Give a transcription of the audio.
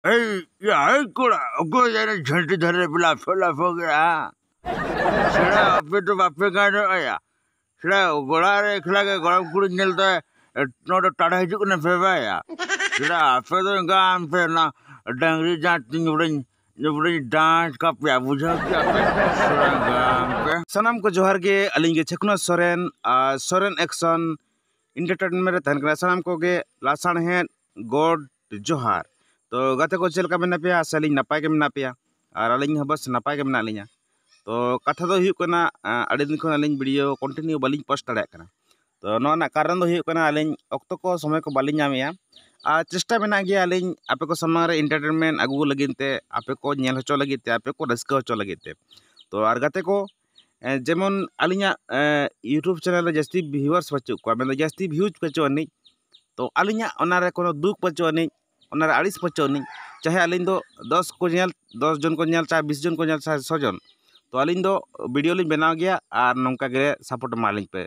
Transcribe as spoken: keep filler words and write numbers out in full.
ᱮᱭ ᱭᱟ, ᱮᱭ ᱠᱚᱲᱟ, ᱚᱠᱚᱭ ᱡᱟᱭᱜᱟ ᱡᱷᱟᱹᱱᱴᱤ ᱫᱷᱟᱨᱮ ᱯᱮ ᱞᱟᱯᱷᱮ ᱞᱟᱯᱷᱚ ᱜᱮᱭᱟ? ᱥᱮᱲᱟ, ᱟᱯᱮ ᱫᱚ ᱵᱟᱯᱮ ᱜᱟᱱᱚᱜᱼᱟ ᱭᱟ᱾ ᱥᱮᱲᱟ, ᱜᱚᱲᱟ ᱨᱮ ᱮᱠᱞᱟ ᱜᱮ ᱜᱚᱲᱚᱢ ᱠᱩᱲᱤ ᱧᱮᱞ ᱛᱮ, ᱮ, ᱱᱚᱰᱮ ᱴᱟᱲᱟ ᱦᱤᱡᱩᱜ ᱠᱟᱱᱟ ᱯᱮ ᱵᱟᱭᱟ᱾ ᱥᱮᱲᱟ, ᱟᱯᱮ ᱫᱚ ᱮᱸᱜᱟ ᱟᱢ ᱯᱮ ᱱᱟ ᱰᱟᱝᱨᱤ ᱡᱟᱸᱴ ᱛᱤᱧ ᱵᱚᱞᱮᱧ, ᱵᱚᱞᱮᱧ ᱰᱟᱸᱴ ᱠᱟᱯᱮᱭᱟ, ᱵᱩᱡᱷᱟᱹᱣ ᱠᱮᱜᱼᱟ ᱯᱮ? ᱥᱮᱲᱟ ᱮᱸᱜᱟ ᱟᱢ ᱯᱮ᱾ ᱥᱟᱱᱟᱢ ᱠᱚ ᱡᱚᱦᱟᱨ ᱜᱮ, ᱟᱹᱞᱤᱧ ᱜᱮ ᱪᱷᱮᱠᱱᱟ ᱥᱚᱨᱮᱱ ᱟᱨ ᱥᱚᱨᱮᱱ ᱮᱠᱥᱚᱱ ᱮᱱᱴᱟᱨᱴᱮᱱᱢᱮᱱᱴ ᱨᱮ ᱛᱟᱦᱮᱱ ᱠᱟᱱᱟ᱾ ᱥᱟᱱᱟᱢ ᱠᱚᱜᱮ ᱞᱟᱥᱟᱲᱦᱮᱫ ᱜᱚᱰ ᱡᱚᱦᱟᱨ᱾ ᱛᱚ ᱜᱟᱛᱮ ᱠᱚ, ᱪᱮᱫ ᱞᱮᱠᱟ ᱢᱮᱱᱟᱜ ᱯᱮᱭᱟ? ᱟᱥᱟ ᱟᱹᱞᱤᱧ ᱱᱟᱯᱟᱭ ᱜᱮ ᱢᱮᱱᱟᱜ ᱯᱮᱭᱟ, ᱟᱨ ᱟᱹᱞᱤᱧ ᱦᱚᱸ ᱵᱮᱥ ᱱᱟᱯᱟᱭ ᱜᱮ ᱢᱮᱱᱟᱜ ᱞᱤᱧᱟ᱾ ᱛᱚ ᱠᱟᱛᱷᱟ ᱫᱚ ᱦᱩᱭᱩᱜ ᱠᱟᱱᱟ, ᱟ, ᱟᱹᱰᱤ ᱫᱤᱱ ᱠᱷᱚᱱ ᱟᱹᱞᱤᱧ ᱵᱷᱤᱰᱤᱭᱳ ᱠᱚᱱᱴᱤᱱᱤᱭᱩ ᱵᱟᱹᱞᱤᱧ ᱯᱳᱥᱴ ᱫᱟᱲᱮᱭᱟᱜ ᱠᱟᱱᱟ᱾ ᱛᱚ ᱱᱚᱣᱟ ᱨᱮᱱᱟᱜ ᱠᱟᱨᱚᱱ ᱫᱚ ᱦᱩᱭᱩᱜ ᱠᱟᱱᱟ, ᱟᱹᱞᱤᱧ ᱚᱠᱛᱚ ᱠᱚ ᱥᱚᱢᱚᱭ ᱠᱚ ᱵᱟᱹᱞᱤᱧ ᱧᱟᱢᱮᱜᱼᱟ, ᱟᱨ ᱪᱮᱥᱴᱟ ᱢᱮᱱᱟᱜ ᱜᱮᱭᱟ ᱟᱹᱞᱤᱧ ᱟᱯᱮ ᱠᱚ ᱥᱟᱢᱟᱝ ᱨᱮ ᱮᱱᱴᱟᱨᱴᱮᱱᱢᱮᱱᱴ ᱟᱹᱜᱩ ᱞᱟᱹᱜᱤᱫ ᱛᱮ, ᱟᱯᱮ ᱠᱚ ᱧᱮᱞ ᱦᱚᱪᱚ ᱞᱟᱹᱜᱤᱫ ᱛᱮ, ᱟᱯᱮ ᱠᱚ ᱨᱟᱹᱥᱠᱟᱹ ᱦᱚᱪᱚ ᱞᱟᱹᱜᱤᱫ ᱛᱮ᱾ ᱛᱚ ᱟᱨ ᱜᱟᱛᱮ ᱠᱚ, ᱮ, ᱡᱮᱢᱚᱱ ᱟᱹᱞᱤᱧᱟᱜ, ᱮ, YouTube ᱪᱮᱱᱮᱞ ᱨᱮ ᱡᱟᱹᱥᱛᱤ ᱵᱷᱤᱭᱩᱣᱟᱨᱥ ᱵᱟᱹᱪᱩᱜ ᱠᱚᱣᱟ, ᱢᱮᱱᱫᱚ ᱡᱟᱹᱥᱛᱤ ᱵᱷᱤᱭᱩᱡᱽ ᱵᱟᱹᱪᱩᱜ ᱟᱹᱱᱤᱡ, ᱛᱚ ᱟᱹᱞᱤᱧᱟᱜ ᱚᱱᱟᱨᱮ ᱠᱳᱱᱳ ᱫᱩᱠ ᱵᱟᱹᱪᱩᱜ ᱟᱹᱱᱤᱡ, ᱚᱱᱟᱨᱮ ᱟᱹᱲᱤᱥ ᱵᱟᱹᱪᱩᱜ ᱟᱹᱱᱤᱡ᱾ ᱪᱟᱦᱮ ᱟᱹᱞᱤᱧ ᱫᱚ ᱫᱚᱥ ᱠᱚ ᱧᱮᱞ, ᱫᱚᱥ ᱡᱚᱱ ᱠᱚ ᱧᱮᱞ, ᱪᱟᱦᱮ ᱵᱤᱥ ᱡᱚᱱ ᱠᱚ ᱧᱮᱞ, ᱪᱟᱦᱮ ᱥᱚ ᱡᱚᱱ, ᱛᱚ ᱟᱹᱞᱤᱧ ᱫᱚ ᱵᱷᱤᱰᱤᱭᱳ ᱞᱤᱧ ᱵᱮᱱᱟᱣ ᱜᱮᱭᱟ, ᱟᱨ ᱱᱚᱝᱠᱟ ᱜᱮ ᱥᱟᱯᱳᱨᱴ ᱮᱢᱟ ᱞᱤᱧ ᱯᱮ᱾